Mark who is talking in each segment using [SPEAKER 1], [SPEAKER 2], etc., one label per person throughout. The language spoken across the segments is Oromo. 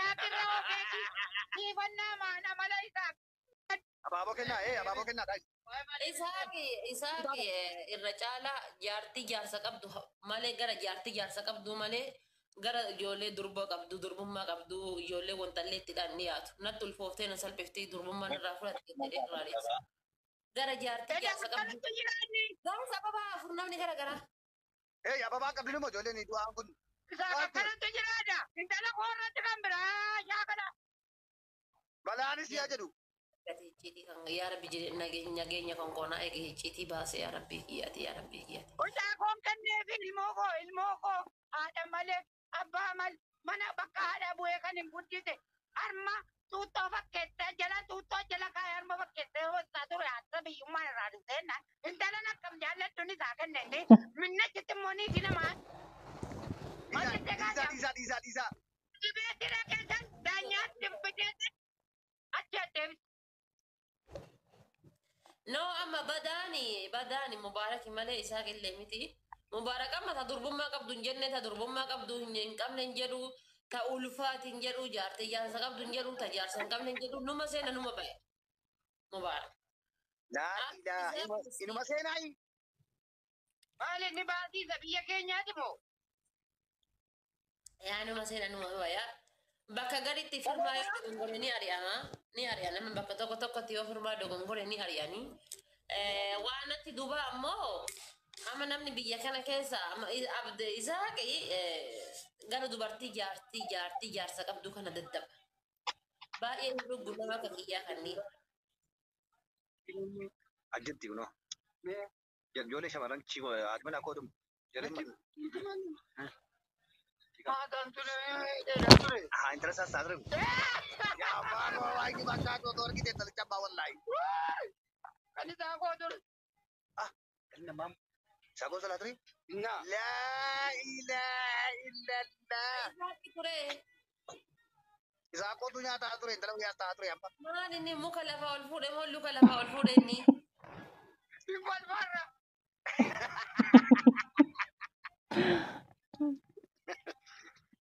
[SPEAKER 1] Isaaq irra ogeetti siifannaa maana mala Isaaq.
[SPEAKER 2] Abaaboo kennaa abaaboo kennaa guys.
[SPEAKER 3] Isaaqi irra caalaa jaartii jaarsa qabdu malee gara jaartii jaarsa qabdu malee gara ijoollee durba qabdu durbummaa qabdu ijoollee wantallee itti dhaan dhiyaatu. Natti ulfooftee na salphiftee durbummaan irraa fudhatte jedhee irraa dhiyeessa. Gara jaartii
[SPEAKER 1] Edaa
[SPEAKER 3] jaarsa qabdu.
[SPEAKER 1] akkanatti jiraanni.
[SPEAKER 3] Gara sababa afur namni gara garaa.
[SPEAKER 2] Ababaa qabdi numa ijoolleen du'aan kun.
[SPEAKER 1] Isaaq akkanatti jiraadha. Intala koo irratti kan biraa shaakala.
[SPEAKER 2] Balaanis yaa jedhu.
[SPEAKER 3] Icciitii kan yaa rabbi nageenya kan koonaa eege icciitii baase yaa rabbi kiyyaati yaa rabbi kiyyaati.
[SPEAKER 1] Mucaa koon kenneefin ilmoo koo haadha malee abbaa malee mana bakka haadha bu'ee kan hin guddise harma xuuxxoo fakkeessee jala xuuxxoo jala kaayee harma fakkeessee hojjetaa ture haadha biyyummaan irraa dhufeenna intalan akkam jaalladhuun isaa kennenne minnachitti immoo niiti namaa
[SPEAKER 2] Dhiisaa dhiisaa dhiisaa dhiisaa.
[SPEAKER 1] Dibeetti dhaqeessan daanyaatti biteetti achi adeemsi.
[SPEAKER 3] No amma badaani Mubaaraki malee Isaaq illee miti. Mubaarak amma ta durbummaa qabdu hin jenne ta durbummaa qabdu hin qabne hin jedhu ta ulfaati hin jedhu jaartii jaarsa qabdu hin jedhu ta jaarsa hin qabne hin jedhu numa seena numa ba'e. Mubaarak.
[SPEAKER 2] Laa ilaaha inuma seenaayi.
[SPEAKER 1] Maali inni baasiisa biyya keenyaati moo?
[SPEAKER 3] Yaa numa seena numa baya. Bakka gaditti firmaa yoo dogongore ni ari'ama. Ni ari'a nama bakka tokko tokkotti yoo firmaa dogongore ni ari'ani. Waan natti duuba ammoo amma namni biyya kana keessa amma Abde Isaaqi gara dubartii jaartii jaartii jaarsa qabdu kana daddaba. Baay'ee dhuggu nama akka kiyyaa kanneen.
[SPEAKER 2] Ajjatti kunoo. Ijoollee shamarran chiikoo haati manaa kootum.
[SPEAKER 1] Maataan ture dheeraa ture.
[SPEAKER 2] Haa intala sassaa ture. Yaa abbaa koo waaqni bakka koo argite intalicha abbaa wallaahi.
[SPEAKER 1] Kan isaa koo ture.
[SPEAKER 2] Ah kan namaa isaa koo salaa ture.
[SPEAKER 1] Innaa.
[SPEAKER 2] Laa ilaaha illallah.
[SPEAKER 3] Isaaqi ture.
[SPEAKER 2] Isaa kootu nyaataa ture intala guyyaa ta'aa ture amma.
[SPEAKER 3] Maal inni muka lafaa ol fuudhe moo luka lafaa ol fuudhe inni?
[SPEAKER 1] Kolfarra.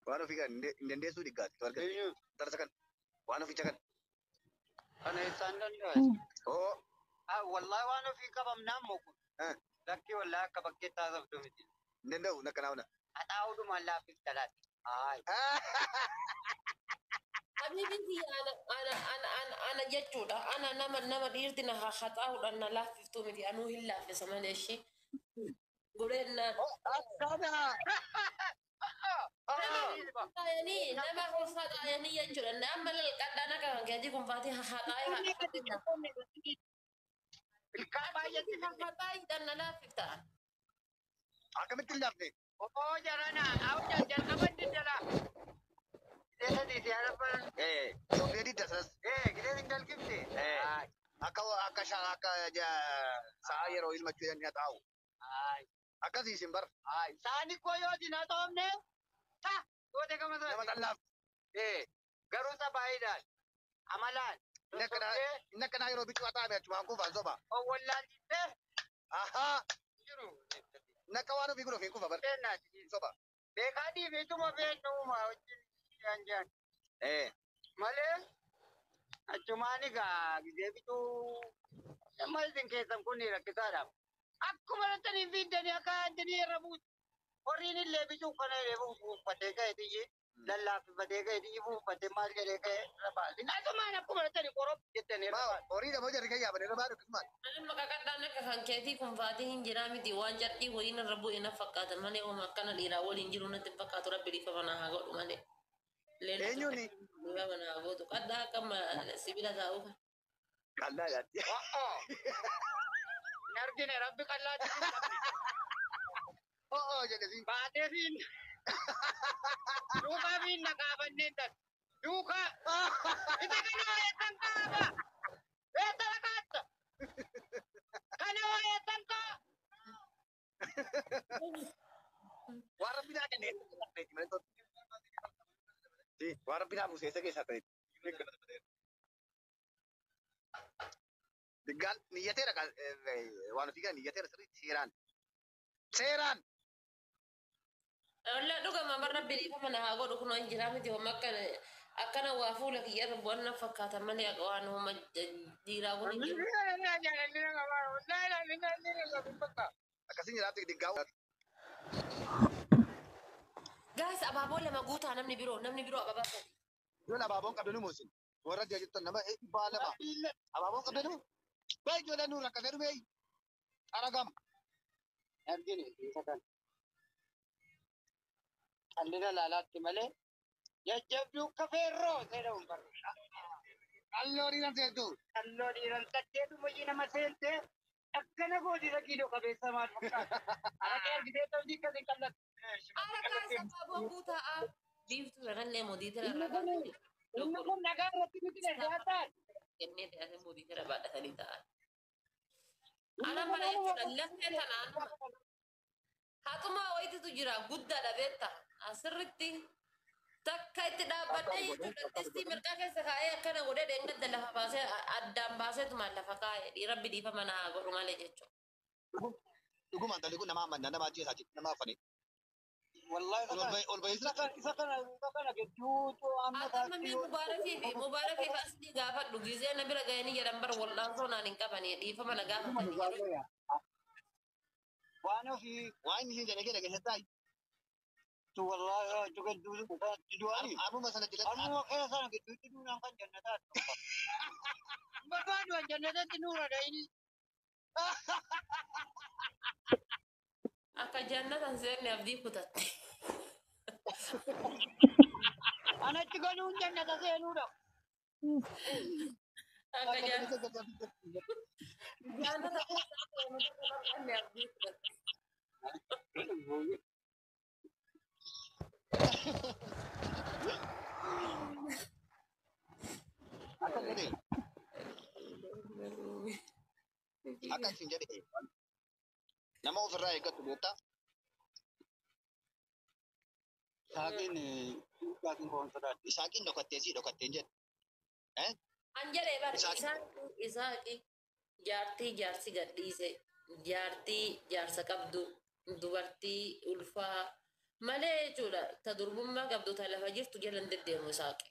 [SPEAKER 2] Waan ofii kan hin dandeessuu diggaati. Intala kan waan ofiicha kan.
[SPEAKER 4] Kana isaan danda'a.
[SPEAKER 2] Oo.
[SPEAKER 4] Wallahi waan ofii qabamnaan moo kun. Lakkii wallahi akka bakkee taasiftu miti.
[SPEAKER 2] Hin danda'u nakkanaa ona.
[SPEAKER 4] Haxaa'uudhumaan laaffif talaati. Haay.
[SPEAKER 3] Habiibin kiyya ana ana ana ana ana jechuudha. Ana nama nama dhiirti na haxaa'uudhaan na laaffiftuu miti. Anuu hin laaffisa malee ishee. Godheen na.
[SPEAKER 2] Akkana.
[SPEAKER 3] Haxaa'anii nama haxaa'anii jechuudha. Amma lalqadhaan akka kan keetii kun faatii haxaa'ee
[SPEAKER 1] Ilkaan baay'eetti
[SPEAKER 3] haxaa'eedhaan na laaffifta.
[SPEAKER 2] Akkamitti hin laafne?
[SPEAKER 1] Obbo Jarana, hawwa jalqaban dindala.
[SPEAKER 4] Gideessa dhiisee haala
[SPEAKER 2] Soofee didda sanas.
[SPEAKER 4] Gideessa hin dalgifte.
[SPEAKER 2] Akka akka akka sa'a yeroo ilmachuu jedhan nyaataa'u. Akkasii isin bar.
[SPEAKER 4] Saani koo yoo dina toomne. Ta goote kama
[SPEAKER 2] Nama xallaaf.
[SPEAKER 4] Garuu sabaayidhaan amalaan.
[SPEAKER 2] Inni akkanaa yeroo bichuu haxaa'ame achumaan kuufaan soba.
[SPEAKER 4] Wallaalchiste.
[SPEAKER 2] Ahaa.
[SPEAKER 4] Jiru.
[SPEAKER 2] Inni akka waan ofii kun ofiin kufa bar. Soba.
[SPEAKER 4] Beekaa dhiifeetuma beeknuma wajjin jaan jaan. Malee achumaan egaa gizee bituu amma isin keessan kun rakkisaadha. Akkuma dhattanii fiiddanii akka addanii irra buutu. Horiin illee bituu kana illee buufatee ka'e xiyyi lallaafifatee ka'e xiyyi buufatee maal jedhee ka'e irra baase.
[SPEAKER 1] Asumaan akkuma dhattanii qorop
[SPEAKER 4] jettanii irra baase.
[SPEAKER 2] Horii dha moo jarri kan yaaban irra baadhu akkasumaan.
[SPEAKER 3] Nama qaqadhaan akka kan keetii kun faatii hin jiraa miti waan carqii waliin irra bu'e na fakkaata malee hooma akkana dhiiraa waliin jiru natti hin fakkaatu rabbi dhiifama na haa godhu malee.
[SPEAKER 2] Eenyuuni?
[SPEAKER 3] Dhiifama na haa godhu. Qaddaa akka sibiila taa'uu kan.
[SPEAKER 2] Qallaa yaatti.
[SPEAKER 4] Hin argine rabbi qallaa jiru.
[SPEAKER 2] Oo jedhe siin.
[SPEAKER 4] Baatee fiin. Duukaa fiin na kaafanneen tan. Duukaa.
[SPEAKER 1] Isa kana eessan kaaba? Eessa rakaatta? Kana eessan kaa?
[SPEAKER 2] Waan rabbi naa kenne waan rabbi naa buuse eessa keessaa ta'e. Diggaan niyyateera waan ofii kana niyyateera sirriitti seeraan. Seeraan.
[SPEAKER 3] Wallah dhugama bar rabbi dhiifama na haa godhu kunoo hin jiraa miti hooma akka Akkana waa fuula kiyya irra bu'an na fakkaata malee waan homa dhiiraa kun hin jiru.
[SPEAKER 2] Akkasiin jiraatti diggaa.
[SPEAKER 3] Gaas abaaboo lama guutaa namni biroo namni biroo abaabaa sadi.
[SPEAKER 2] Ijoollee abaaboon qabdu ni muusin. Warra jirtan nama 200. Abaaboon qabdu ni Baay'ee ijoollee nuun rakkatee dhumee aragam.
[SPEAKER 4] Arginu isa kana. Qallina laalaatti malee jajjabduu kafeerroo jedhamu barra.
[SPEAKER 2] Qalloo dhiiran seetu.
[SPEAKER 4] Qalloo dhiiran saddeetu hojii nama seentee akkana gooti rakiidoo qabeessa maal fakkaata. Araqee argitee ta'uu akkasiin qallatu.
[SPEAKER 3] Ara gaas abaaboo guutaa biiftuu sanallee modiitira
[SPEAKER 4] Inni
[SPEAKER 3] irraa
[SPEAKER 4] kun inni kun dhagaa irratti biqile siyaasaa.
[SPEAKER 3] kennee ta'e modiitira baadhatanii ta'an. Ana mana jechuudha lafee tanaan haxumaa wayititu jira guddaadha beekta asirritti takka itti dhaabbadhee jechuudha distii mirgaa keessa kaa'ee akkana godhee dheengadda lafa baasee addaan baaseetumaan lafa kaa'ee rabbi dhiifama naa godhu malee jechuudha.
[SPEAKER 2] Dhugumaan dhalli kun nama amanna nama ajjeesaa jechuudha nama afanii.
[SPEAKER 4] Wallahi
[SPEAKER 2] Ol bahee
[SPEAKER 4] isa kana isa kana isa kana gidduutu amma
[SPEAKER 3] Akka mee mubaarakii fi mubaarakii fi asli gaafadhu gizee na bira ga'anii jedhan bar wal'aansoo naan hin qabanii dhiifama na gaafatanii yeroo
[SPEAKER 4] waan ofii
[SPEAKER 2] Waan inni jedhee jedhe keessatti
[SPEAKER 4] tu wallahi hojii gidduutu du'anii.
[SPEAKER 2] Arbuma sana jalatti
[SPEAKER 4] Armuma keessa sana gidduutti duunaan kan jannataatti. Barbaadu kan jannatatti nuura dhayini.
[SPEAKER 3] akka jannatan seenne abdii kutatte.
[SPEAKER 4] Anatti galuun jannata seenuudha.
[SPEAKER 3] Akka jannatan seenne abdii kutatte.
[SPEAKER 2] Akka jedhe akka isin jedhe nama ofirraa eeggattu beektaa.
[SPEAKER 4] Saaqiin dhugaatiin koon sodaatti.
[SPEAKER 2] Isaaqiin dhokattee sii dhokatteen jedhe.
[SPEAKER 3] An jedhee bar
[SPEAKER 2] Isaaqi.
[SPEAKER 3] Isaaqi jaartii jaarsi gadhiise jaartii jaarsa qabdu dubartii ulfaa malee jechuudha ta durbummaa qabdu ta lafa jirtu jalan deddeemu Isaaqi.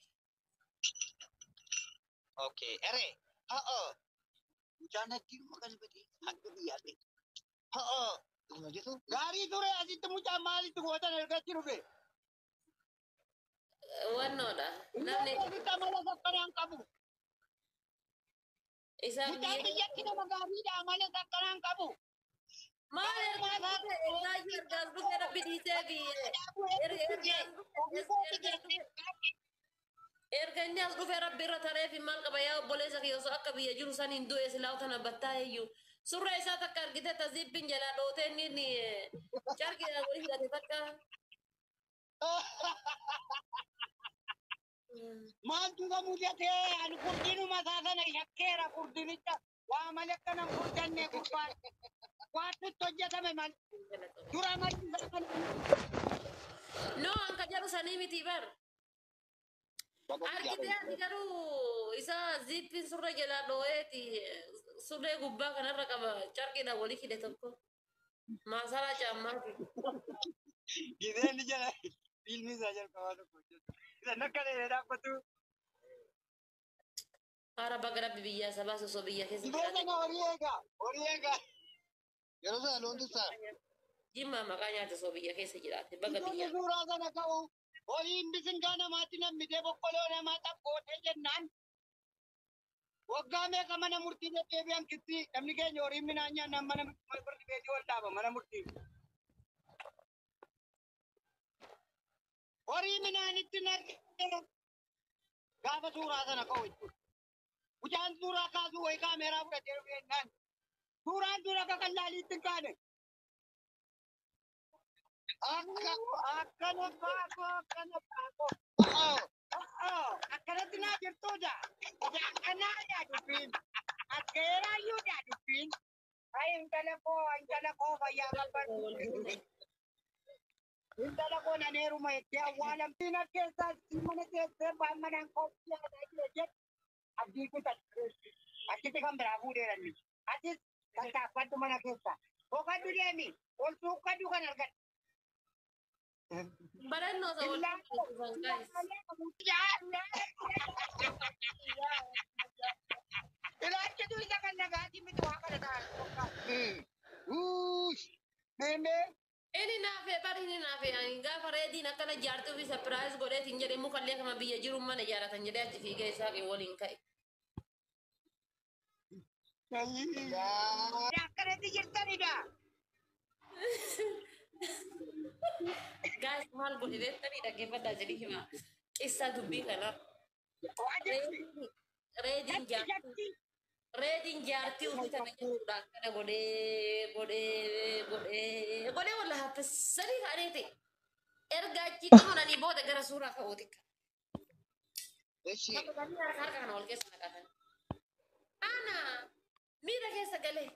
[SPEAKER 2] Okay. Ere. Ha'o.
[SPEAKER 4] Mucaan hattiin maqaan badii hanga biyyaa ta'e.
[SPEAKER 2] Ha'o. Dhuguma jettu.
[SPEAKER 4] Gaarii ture asitti mucaan maalitti gootan ergatti dhufe?
[SPEAKER 3] Wannoodha. Namni
[SPEAKER 4] Asitti amala sakkanaan qabu.
[SPEAKER 3] Isaaq
[SPEAKER 4] Mucaan biyyatti nama gaariidha amala sakkanaan qabu.
[SPEAKER 3] Maal ergaa dhufe ergaa ergaas dhufe rabbi dhiisee fi erga inni as dhufe rabbi irra taree fi maal qaba yaa obboleessa kiyya osoo akka biyya jiru san hin du'e silaa tana battaa eeyyuu surra isaa takka argite taziibbiin jalaa dhootee inni carqiidhaan wali hidhate takka.
[SPEAKER 4] Maaltu isa mudatee ani furdinuma isaa sana shakkeera furdinicha waa malee akkana hin furdanne gubbaan. Waantu itti hojjetame malee dura malli isaa kana.
[SPEAKER 3] No anka jedhu sanii miti bar. Argite ati garuu isa ziippiin surra jalaa dhoo'eeti surree gubbaa kanarra qaba carqiidhaan wali hidhe tokko. Maasaraa caammaati.
[SPEAKER 4] Gizeen jala fiilmi isaa jalqabaa tokko hojjetu. Isan akka dheeree dhaabbatu.
[SPEAKER 3] Haara baga rabbi biyyaa sabaa osoo biyya keessa
[SPEAKER 4] Gizeen
[SPEAKER 3] jiraate.
[SPEAKER 4] sana horii eegaa horii eegaa.
[SPEAKER 2] Yeroo sana loon dursaa.
[SPEAKER 3] Jimmaa maqaa nyaate osoo biyya keessa jiraate baga
[SPEAKER 4] Gizeen
[SPEAKER 3] biyya.
[SPEAKER 4] suuraa sana ka'u horiin bisingaa namaatti nammitee boqqoloo namaa xaphootee jennaan. Waggaa meeqa mana murtii deddeebi'an kitti namni keenya horiin midhaan nyaannaan mana firdi beetii ol dhaaba mana murtii. Horii midhaanitti narree gaafa suuraa sana ka'u jechuudha. Mucaan suuraa kaasuu wayii kaameeraa fudhatee dhufe jennaan. Suuraan sun akka qallaaliitti hin kaane.
[SPEAKER 2] Akka.
[SPEAKER 4] Akkana baakoo akkana baakoo.
[SPEAKER 2] Ha'o.
[SPEAKER 4] Akkanatti naa jirtuudha. Akkanaa yaa dubbiin. Akkeeraayyuu yaa dubbiin. Hai intala koo intala koo fayyaa qabban. Intala koo nan heeruma jettee awwaalamtiin keessaa mana keessee baan manaan qophii aadaa jira jedhu abdii kutadhu. Achitti kan biraa fuudheeranni. Atis tattaaffadhu mana keessa. Hokadhu deemi. Ol suuqqadhu kan argadhu.
[SPEAKER 3] Barannoo isa waliin guys.
[SPEAKER 1] Ilaalchitu isa kan nagaatii miti waa kana ta'an.
[SPEAKER 2] Uuush.
[SPEAKER 4] Meemee
[SPEAKER 3] Inni naafee bari inni naafee ani gaafa reediin akkana jaartii ofii sapiraayiz godheetiin jedhee mukallee kama biyya jiru mana ijaaratan jedhee achi fiigee isaa waliin ka'e.
[SPEAKER 2] Yaa.
[SPEAKER 1] Akkanatti jirtanidha.
[SPEAKER 3] Guys maal godhe beektanii dhaggeeffadhaa jedhii hima. Qissaa dubbii kanaa. Reediin jaartii reediin jaartii ofii tana jechuudha akkana godhee godhee godhee godhee walla haffisanii ka'anii ta'e. Erga achi xumuranii booda gara suuraa ka'uuti.
[SPEAKER 2] Eshi.
[SPEAKER 3] Harka harka kana wal keessa naqatan. Ana miira keessa galee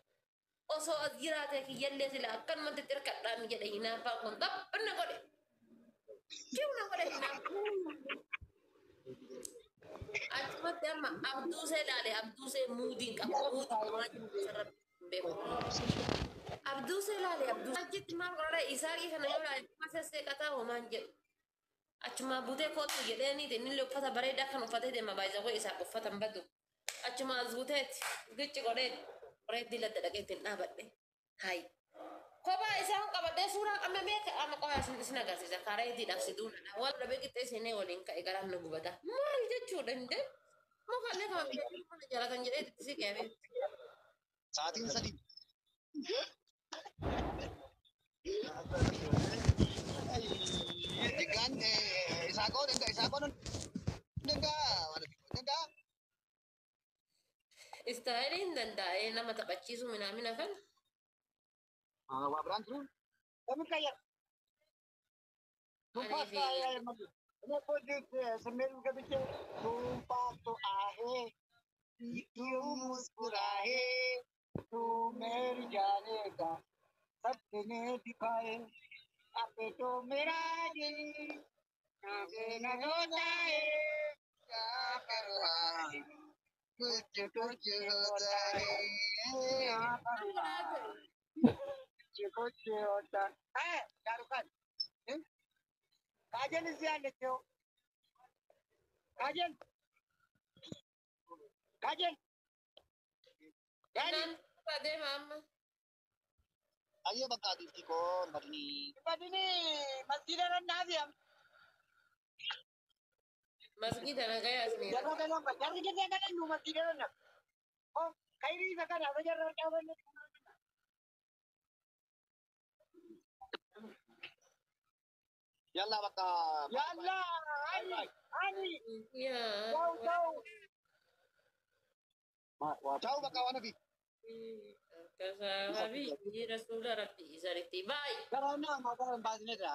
[SPEAKER 3] osoo as jiraate kiyyallee sila akkanumatti xirqadhaan jedhe hinaaffaan kun xaphinna godhe. Kiwna godhe hinaaffaan. Achumatti amma abduusee ilaale abduusee muudiin qaba. Muudiin waan jiru isarra hin beeku. Abduusee ilaale abduusee. Achitti maal godhara isaaqii kana yoo ilaale dhuma sesseeqataa homaan jedhu. Achuma butee kootu jedheeni innillee uffata bareedaa kan uffatee deema baay'ee isaa uffata hin badu. Achuma as buteeti gichi godheeti reeddii ladda dhaqee ittiin dhaabadhe. Hayi. Kophaa isaan qabadhee suuraa qabne meeqa amma qofa isin agarsiisa karaa reeddiidhaaf si duunadha. Wal dhabee qixxee seenee waliin ka'e garaan nu gubata. Maal jechuudha hin deemu? Mukallee kama biyya mana jaalatan jedhee itti si qeebee.
[SPEAKER 2] Sa'aatiin sadii. Diggaan isaaqoo danda'a isaaqoo danda'a waan danda'a.
[SPEAKER 3] Istaayiliin danda'ee nama taphachiisu minaamina kan.
[SPEAKER 2] Waa biraan jiru.
[SPEAKER 4] ለምን ቀየር? ቱምፓስቶ እኔ እኮ እዚህ ስሜት ገብቼ ቱምፓስቶ አሄ तू मुस्कुराए तू मेरी जानेगा सपने दिखाए अब तो मेरा दिल आगे न रोता है
[SPEAKER 2] क्या करूँ कुछ कुछ होता है।
[SPEAKER 4] क्या करूँ कुछ कुछ होता है। शाहरुख खान काजल እዚህ አለችው። ካጀል ካጀል ዳኒ
[SPEAKER 3] Naan deema amma.
[SPEAKER 2] Ayyee bakka adiifti koon badinii.
[SPEAKER 4] badini masgiida rannaafi
[SPEAKER 3] Masgiida nagayaa isin
[SPEAKER 4] jarra galan jarri gisee galan nu masgiida rannaaf kayrii isa kana asa jarra dhaabanne.
[SPEAKER 2] Yallaa bakka.
[SPEAKER 4] Yalla ani ani
[SPEAKER 3] Yaa.
[SPEAKER 4] ቻው ቻው.
[SPEAKER 2] Ciao bakka waan ofii.
[SPEAKER 3] Akkasa habiibi rasuula rabbi isanitti baay'ee.
[SPEAKER 4] Garaana maqaan baasnee jira.